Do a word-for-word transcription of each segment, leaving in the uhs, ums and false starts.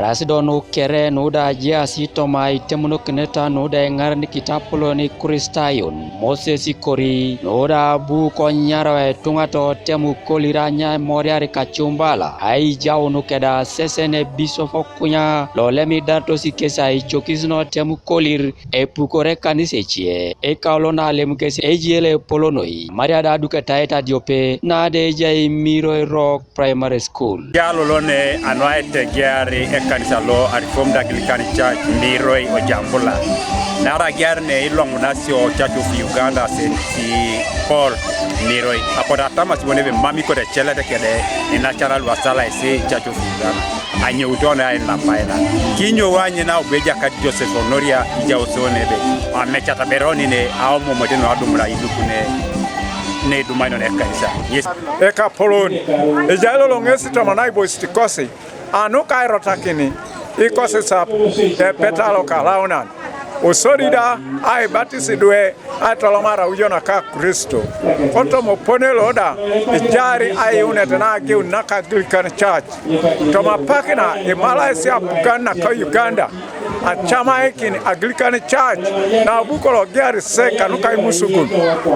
Asidonu kere nuda jiasi toma itemunokineta nuda eŋarenikit apolon Ikristayon Moses Kori, nuda abu konyarau etuŋa totemu Kolir anya emoriar Kacumbala, aijaunu keda sesen ebisop Okunya lolem idaritos kes aicokis notem Kolir epukore kanisa ece. Ekaulo nalem kes ejie loepol noi, Maria da aduketa aitadiope nada ejai Miroi Rock Primary School. Jalo lone anu aitegear ekanisa lo a Reformed Anglican Church Miroi Ojambula. Nara agear ne iloŋunasio Church of Uganda Saint Paul Miroi. Apotu atamas bon ebe mam ikote ecelete kede inacara luasala esi Church of Uganda. Anyouto ne ainapaina. Kinyo wanyina obu Ejakait Joseph Onoria ijauso nebe. Amecata beroni ne aomomote no adumura idukune ne idumaino ne kanisa. Yes. Ekapolon, ejai lolo ŋesi toma naiboisit kosi, anu kairotakini ikosi sap epeta lokalaunan, osodi da aibatis idwe aitolomar aujo naka Kristo. Kotoma opone lo da, ejari aiunet na ageun naka Anglican Church. Toma apak na, imalais apugan naka Uganda acamaikin Anglican Church, na abu kologear se kanuka imusugun,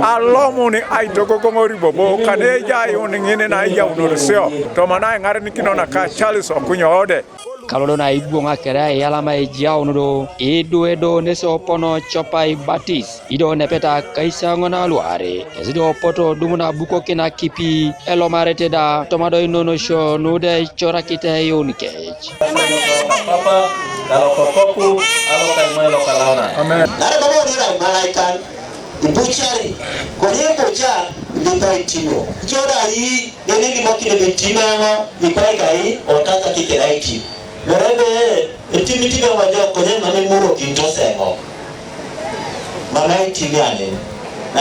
alomun aitogogoŋor bobo, kane ejai aiun ŋin na ejaunorisio, toma na eŋarenikino naka Charles Okunya Ode. Kalolo na ibwoŋa kere aiyalama ejaun do, idu edo nesi opono copa ibatis, ido nepeta akaisaŋon aluare, kesi do poto dumun abukokin akipi elomarete da, toma do inonosio nuda ecorakit eun kec. Papa, kalokokoku, alokaimoe lokalaunan. Amen. Nare baba onera imalaikan, ibucari, konye ibuca, nipa itimo. Jodari, nene limokin ebe timo eŋo, ikwai kai, otata kikera iti. Merebe, etimi timo wajo, konye mane muro kinto seŋo. Mama itimi ane.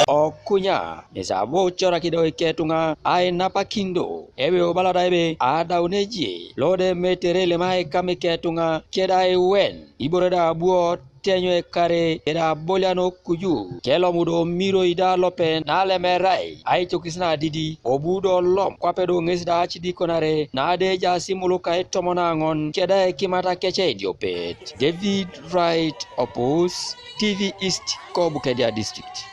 Okunya, nesi abu corak ido iketuŋa, ainapakindo. Ebe obala da ebe adaun ejie, lode metere lema ekam iketuŋa keda iwen, ibore da abuo tenyo ekare keda abolian okuju, kelomu do Miroi da lope nalem erai, aicokis nadidi, obu do lom, kwape do ŋes da acidikonare, nade ejaas imuluka itomon aŋon, keda ekimata kece ediopet. David Wright Opus, T V East, ko Bukedea District.